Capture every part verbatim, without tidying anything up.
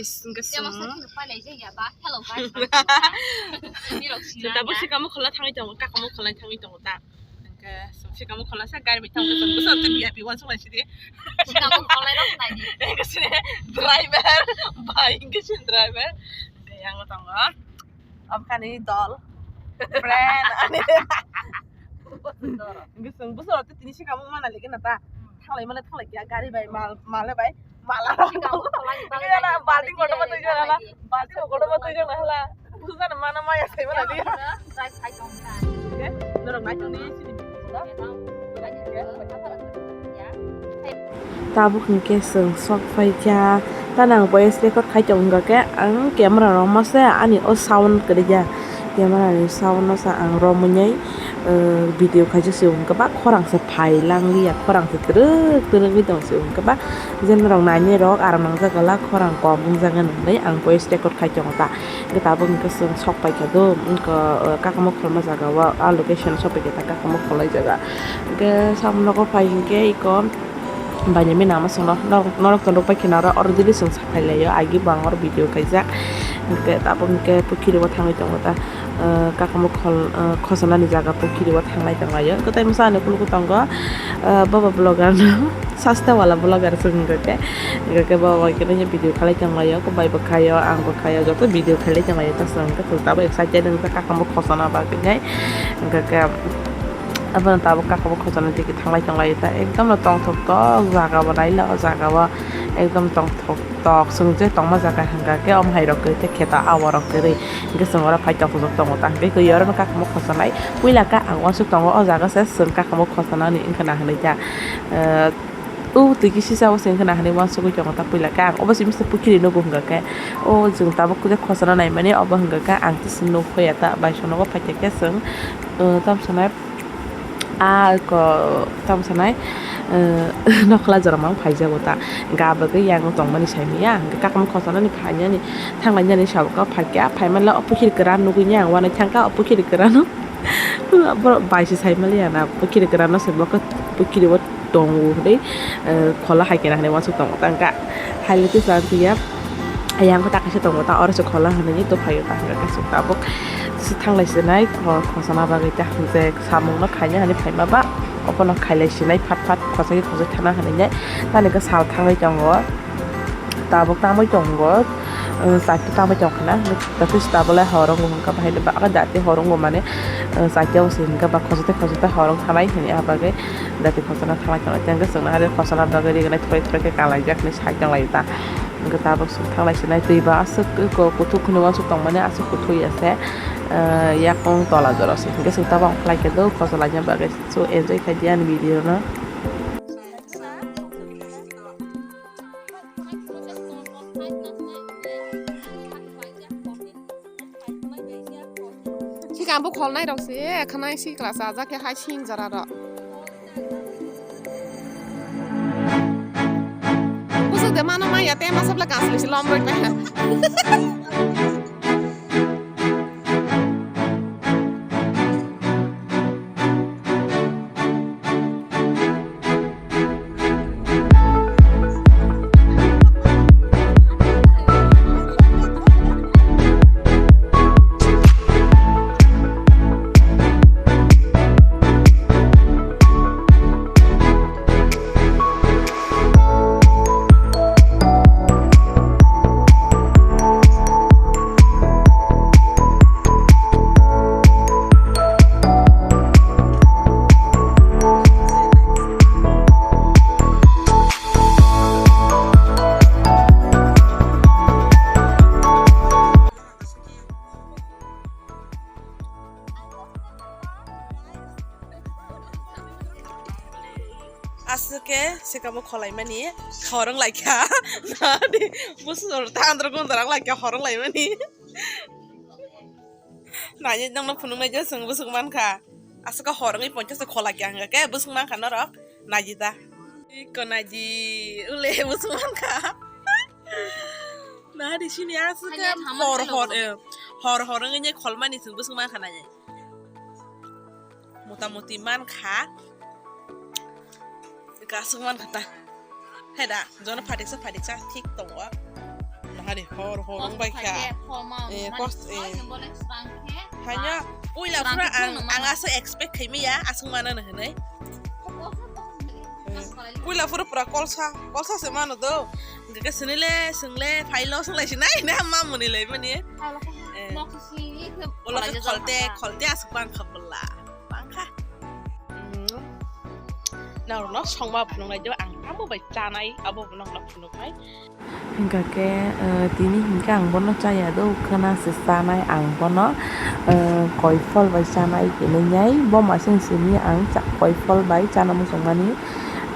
Hwnkhe chwng, chwng tabuk sikamo khwlai thangwi tongo, kakamo khwlai thangwi tongo ta. Hwnkhe chwng sikamo khwlai sa gari bai thangwi tongo, bwswk tei V I P uansuk lai sidi. Sikamo khwlai rok nai di. Hwnkhe sini driver, bai hwnkhe sini driver. Hwnkhe yango tongo. Abkhani dol. Friend, ani. Hwnkhe chwng bwswk tei tini sikamo mana ligi na ta. Thanglai male thanglai kya gari bai mal, male bai. Mala rok. Sikamo khwlai ni bagwi balting kotor ma twijak na hala. Balting kotor ma twijak na hala. Bujana mana maya sai mana dia. Try khai tong kha. Oke, norok nai tong di sini. Tabuk hwnkhe chwng sok phai kha. Tano ang voice record khai tong wngkha khe ang camera rok masa ani o sound kwrwi ya. Camera ni sound no sa ang romwi nai, eh, video khaijak se wngkha ba khorang se phai lang liya, khorang se twrwk twrwk wngwi tong se wngkha ba. Je norok nainai rok aram nang jaga la khorang kom wngjaga nangwi ang voice record khai tongo ta. Hwnkhe tabuk hwnkhe chwng sok pai kha do, wngkha, eh, kakamo kholma jaga o, a location sok pai kha ta kakamo kholnai jaga. Hwnkhe samung nogo phai hwnkhe iko bainami nama songno norok, norok tong rok pai khe naro oro dili chwng sa phai lai o, agi bo ang oro video kaijak. Hwnkhe tabuk hwnkhe pukhiri o thangwi tongo ta, eh, kakamo khol, eh, khosonani jaga pukhiri o thanglai tonglaio. Hwnkhe tai masa ani kulugo tongo, eh, baba vlogger no. Sasta wala vlogger se wngkha khe, hwnkha khe bo bai khe nini video khalai tonglaio, bai bo khaio, ang bo khaio, joto video khalai tonglaio, ta se wngkha khe tabuk excited wngkha kakamo khosona bagwi nai, hwnkha khe abono tabuk kakamo khosona tiki thanglai tonglaio ta, ekdom no tongthok tok jaga bo naila o jaga o, ekdom tongthok tok chwng je tongma jaga hwnkha khe omo hai rok kwrwi tei kheto awa rok kwrwi, hwnkhe chwng oro phai tongthok tongo ta, hwnkhe khe oro no kakamo khosonai puila khe ang uansuk tongo o jaga se chwng kakamo khosonani wngkha na hinwi ta. O twi khe sisa o se wngkha na hinwi uansugwi tongo ta puila khe ang obo simi se pukhiri nugo hwnkha khe o chwng tabuk je khosona naimani obo hwnkha khe ang tei se nuk hoya ta bai sonogo phaikha khe chwng, o, tamo sanai a ko tamo sanai, o, nokla jora mang phaijago ta hwnkhe ah bagwi yang tongmani saimanya hwnkhe kakamo khosonani phainani thanglainani sabo khe phaikha phaimanle o pukhiri kwran nugwi ang uanai thangkha o pukhiri kwrano. Borok bai se sai maliya na, pukhiri kwrano se bo khe pukhiri o tongo hinwi, eh, khola hai khe na hinwi uansuk tongo ta wngkha. Hai le tisa wngya, ayang khe ta kaisa tongo ta, oro se khola hinwi tongphaio ta hwnkha khe chwng tabuk se thanglai sinai kho-, khosona bagwi ta je samung no khaina hinwi phaima ba, obono khailai sinai phat phat khosai khosai thana hinwi nai, tani khe sal thangwi tongo. Tabuk tamwi tongo, eh, charta tamwi tongkha na, dati tabuk le hor wngo hwnkha bahai le ba, dati hor wngo mane, eh, charta o se hwnkha ba khosota khosota hor wng thanai hinwi ah bagwi dati khosona thanglai tongo, tei hwnkhe chwngno hari khosona bagwi rignai thwrai thwrai khe kalaijak hinwi sai tonglaio ta, hwnkhe tabuk chwng thanglai sinai twi ba aswk kuthuk hinwi uansuk tongmani aswk kuthuk ya se, eh, yakung tola jora se hwnkhe chwng tabuk khlai khe do khosolaina bagwi so enjoy khai di ani video no. Sikang bo kholnai rok se, khwnai sikla chajak khe hai sing jora rok. Bwswk de mano maya, te masa bwla kansli se lom rwk bai. Aswk khe sikamo kholaimani khorang laikha. Nadi, busu ta andro gondorang laikha khorang laimani. Nai nangno phunuknai je chwng busu mankha. Aswk khe horangwi ponchash khe khola kya hwnkha khe busu mankha norok. Naidi ta. Iko naidi. Ule busu mankha. Nadi sini aswk khe hor hor, eh, hor hor wngwi kholmani chwng busu mankha nai. Mota moti mankha. Kasuk mankha ta. Heda, jono phatiksa phatiksa thik tongo. Hari hor hor wng bai kha. Eh, kos, eh. Hanya puila phura ang, ang asa expect khai maya, aswk mana no hwnwi. Eh, puila phura pura kolsa, kolsa se mano do. Hwnkhe sini le, sing le, phailo, sing lai sinai, na ma muni lai mani. Eh. Ulo khe kholte, kholte aswk bang kha bwla. Bang kha. Hmm. Norokno songma phunuk nai do, ang abo bai chanai, abo norokno phunuk nai. Hingkha khe, eh, tini hinkhe ang bono chaya do, khwna se chanai ang bono, eh, koifol bai chanai hinwi nai, bo masing simi ang cha-, koifol bai chana muchungmani,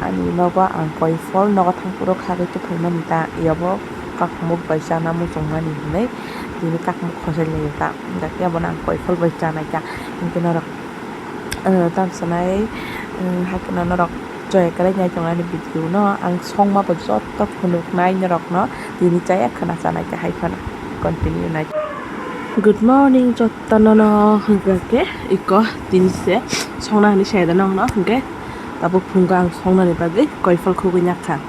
ani nogo ang koifol nogo thangphuru khagwi tongmani ta, yabo kakmuk bai chana muchungmani hinwi tini kakmuk khosai laio ta, hingkha khe abono ang koifol bai chanai ta, hinkhe norok. Eh, tamo sanai, eh, haikhe no norok chaya kwrwi nai tongnani video no ang songma bo joto phunuknai norokno tini chaya khwna chanai khe hai phano continue nai. Good morning jotono no hwnkha khe iko tini se songna hinwi sai da nono hwnkhe tabuk phungo ang songnani bagwi koifol khugwi nakha.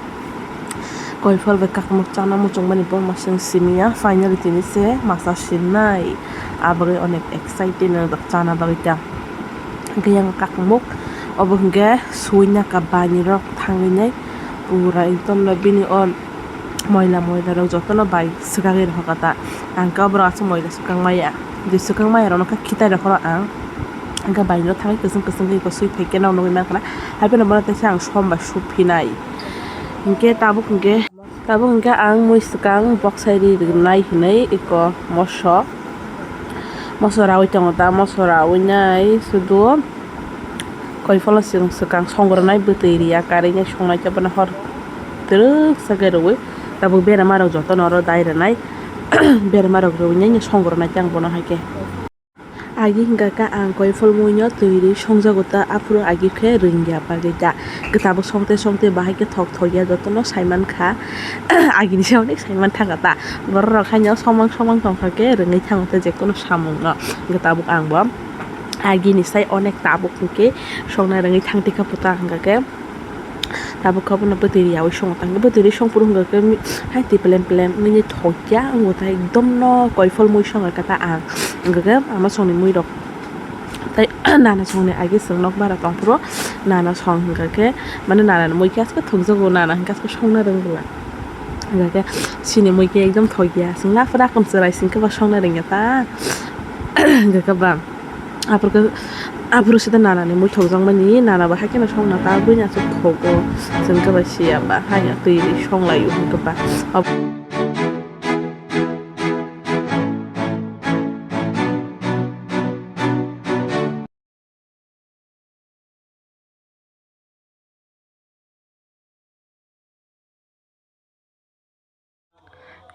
Koifol bai kakmuk chana muchungmani bo masing simi ya, finally tini se masa sinai. Abagwi onek excited no chana bagwi ta. Hwnkhe yang kakmuk obo hwnkhe suina ka bani rok thangwi nai pura ekdom no bini o moila moila rok jotono bai swkagwi rwkha ta. Ang khe oborok aswk moila swkang maya, je swkang maya rokno khe khitai rwkha ang. Hwnkhe bani rok thangwi kwchwng kwchwng khe swi phai khe nok nugwi mankha na. Hai phano bono teisa ang som bai suphinai. Hwnkhe tabuk hwnkhe, tabuk hwnkhe ang mui swkang boksai ri rwnai hinwi eko moso, moso raui tongo ta, moso raui nai sudu koifolo swkang song rwnai bwtwi riya karwi nai songnai khe bono hor twrwk sa khe rwui tabuk berama rok jotono oro dai rwnai berama rok rwui nai song rwnai khe ang bono hai khe. Agi hwnkha khe ang koifol muino twi rwi songjago ta, aphuru agi khe rwngya bagwi ta. Hwnkhe tabuk songte songte bahai khe thok thok ya jotono saimankha. Agini se onek saiman thangkha ta. Borok rok haino somang somang tongkha khe rwngwi thango ta jekunu samungno. Hwnkhe tabuk ang bo agini sai onek tabuk hwnkhe songna rwngwi thang tikha puta hwnkha khe. Tabuk khe bono bwtwi riyaui songo tang khe, bwtwi ri song phuru hwnkha khe mi-, hai twi plem plem wngwi thokya, wngkha khe ekdom no koifol mui song kha ta ang, hwnkha khe ama songni mui rok tei nana songni agi chwng nok bara tong phuru nana song hwnkha khe, mane nana ni mui khe aswk thokjago, nana hwnkhe aswk songna rwngwla, hwnkha khe chini mui khe ekdom thokya, chwng la phuru akwm chwrai sing khe ba songna rwngya ta, hwnkha khe ba. Aphuru khe, aphuru sida nana ni mui thokjakmani, nana bo haikhe no songna ta buini aswk thogo, chwng khe bai siya ba, haino twi ri songlaio hwnkhe ba.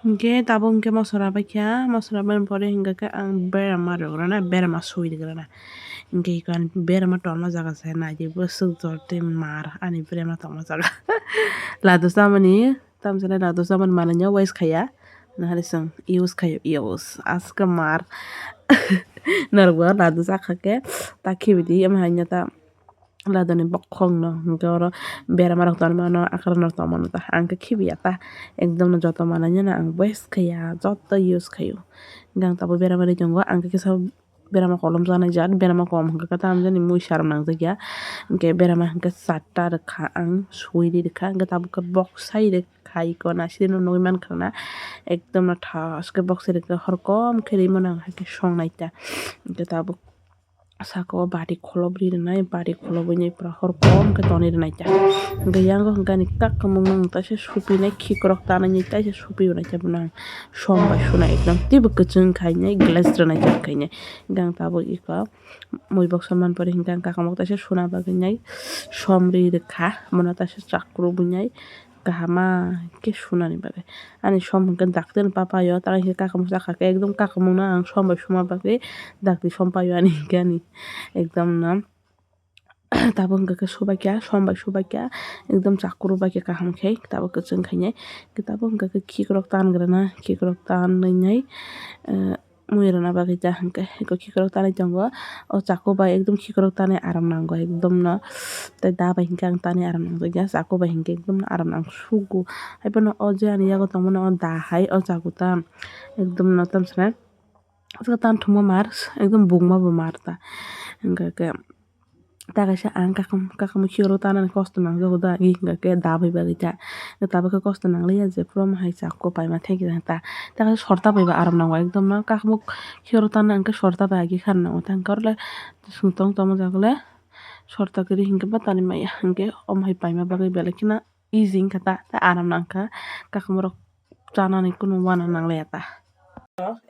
Hwnkhe tabuk hwnkhe mosora baikha, mosora baini pore hwnkha khe ang berama rwgrana, berama sui rwgrana. Hwnkhe eko ani berama tongma jaga se naidi bwswk jor tei mar ani berama tongma jaga. Ladu chamani, tamo sanai ladu chamani manwi no waste khaiya. Nahari chwng use khaio, use. Aske mar. Norok bo ladu chakha khe ta khibidi, omo hai no ta. Ladoni bokhokno hwnkhe oro berama rok tonmano, akra rok tongmano ta ang khe khibiya ta, ekdom no joto manai no ang waste khaiya, joto use khaio. Hwnkhe ang tabuk berama ri tongo, ang khe kisa berama kolom janai jat, berama kom hwnkhe tamjani mui saram nangjakya, hwnkhe berama hwnkhe chatta rwkha ang sui ri rwkha, hwnkhe tabuk khe boksai rwkha iko na sini nugui mankha na ekdom no thaske boksai rwkha horkom khe rwi mano ang haikhe songnai ta, hwnkhe tabuk. Saka o bati kholob ri rwnai, bati kholob wngnai pura hor kom khe tonwi rwnai ta. Hwnkhe yango hwnkhe ani kakamung no ang taisa supinai khikrok tanwi taisa supi rwnai ta bono ang som bai suna ekdom teibo kwchwng khainai glass rwnai ta khainai. Hwnkhe ang tabuk iko mui boksa man pore hwnkhe ang kakamung taisa suna bagwi nai som ri rwkha, bono taisa chakru bwnai. Kaham ma khe sunani bagwi. Ani som hwnkhe dakti no papaio, tamo hwnkhe kakamung chakha khe ekdom kakamung no ang som bai suma bagwi dakti som paio ani hwnkhe ani ekdom no. Tabuk hwnkhe khe subaikha, som bai subaikha, ekdom chakru baikha kaham khe, tabuk kwchwng khainai. Tabuk hwnkhe khe khikrok tan grana, khikrok tan nwngnai, eh, mui rwna bagwi ta hwnkhe eko khikrok tanwi tongo. O chaku bai ekdom khikrok tanwi aram nango ekdom no. Tei da bai hwnkhe ang tanwi aram nangjakya, chaku bai hwnkhe ekdom no aram nang sugo. Haiphano o je ani yago tongmani o da hai o chaku ta ekdom no tamsana. Aswk tan thwngma mar, ekdom bungma bo mar ta. Hwnkhe khe ta kaisa ang kakam, kakamo khikrok tanani kosto nangjago da, agi hwnkhe da bai bagwi ta. Tabuk khe kosto nangliya, jephuru omo hai chaku paima thangkhe ta. Ta kaisa sorta bai ba aram nango ekdom no, kakamo khikrok tana hwnkhe sorta bai agi khan nango ta. Hwnkhe oro le swng tong tongma jaga le sorta kwrwi hwnkhe ba tani maya, hwnkhe omo hai paima bagwi belai kheno easy wngkha ta, ta aram nangkha, kakamo rok chanani kunu uana nangliya ta.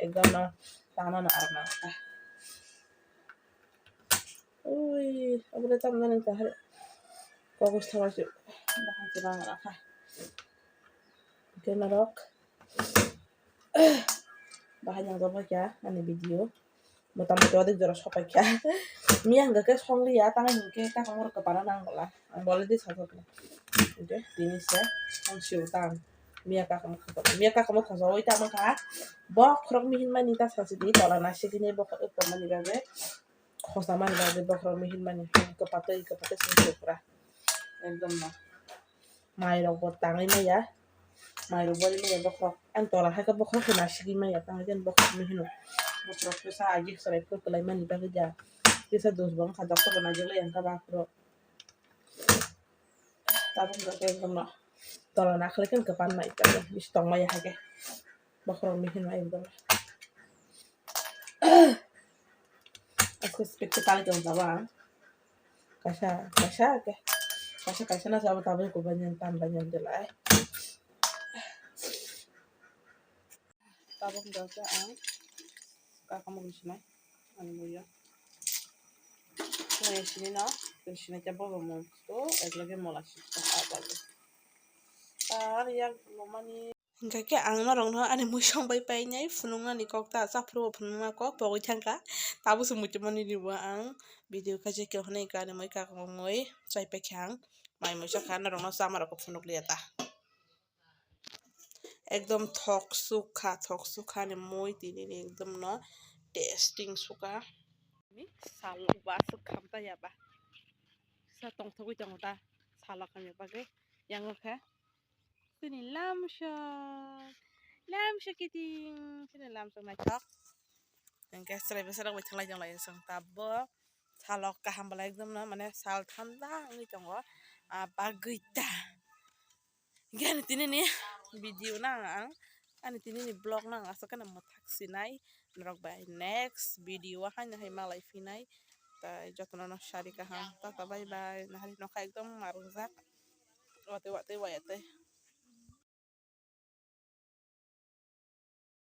Ekdom no chanani aram nangkha. Ui, obo le tamo nang ta hai. Kok wngsa se bahai se nang rakha. Hwnkhe norok bahai nang jagwi kha ani video. Mota moti odik jora sopai kha. Miya hwnkhe songliya, tamo hwnkhe kakamo rok kwpana nang bwla. Ang bo already sajak na. Hwnkhe tini se ang sio tang. Miya kakamo khajak. Miya kakamo khajagwi tamo kha. Bokhorok mihin mani ta sasi di tola nasikini bokhorok tongmani bagwi. Khosa mani bagwi bokhorok mihin mani. Kwpatwi, kwpatwi sini sio pura. Ekdom no. Mairok bo tangwi maya. Mairok bo maya bokhorok. Ang tola hai khe bokhorok khe nasigwi maya. Tangwi jen bokhorok mihino. Bokhorok kisa agi chwrai phuru kwlai mani bagwi da. Kisa dos bo wngkha, doktor bo naijakle yang kha bakhorok. Tabuk wngkha khe ekdom no. Tola nakhwlai khe kwpan mai ta. Bisi tong maya hai khe. Bokhorok mihino ekdom. Asko spek kwtal tong jaba. Kaisa, kaisa ke. Kaisa, kaisa na sabo tabuk ko banyan tam banyan de lai. Tabuk do ke ang. Ka kamu ni sinai. Ani muya. Muya sini na. Sini ke bobo mo. To, ek lage mola sini. Tar yak lomani. Hingkha khe ang norokno ani mui song bai painai phunuknani kok ta, chaphuru bo phunukna kok pogwi thangkha. Tabukhe muitu mani ribo ang video khe je khe hwnwi kha ani mui kak mui chai paikha ang. Mai mui chakha norokno chama rokbo phunukliya ta. Ekdom thok sukha, thok sukha ani mui tini ni ekdom no tasting sukha. Sal ba sukha ta ya ba. Sa tongthogwi tongo ta sala khamya bagwi. Yang khe Chini lamsok, lamsok kiting, chini lamsok naithok. Hingke chwrai bwsarok bai thanglai tonglaio chwng tabuk. Salok kaham belai ekdom no, mane sal thanda wngwi tongo. Ah, bagwi ta. Hingke ani tini ni video no ang, ang, ani tini ni vlog no ang aswk kheno mwthak sinai. Norok bai next video o haino hai malai phinai. Tai jotono no sari kaham. Tata bye bye. Nahari nokha ekdom marungjak. Watwi watwi wayatwi.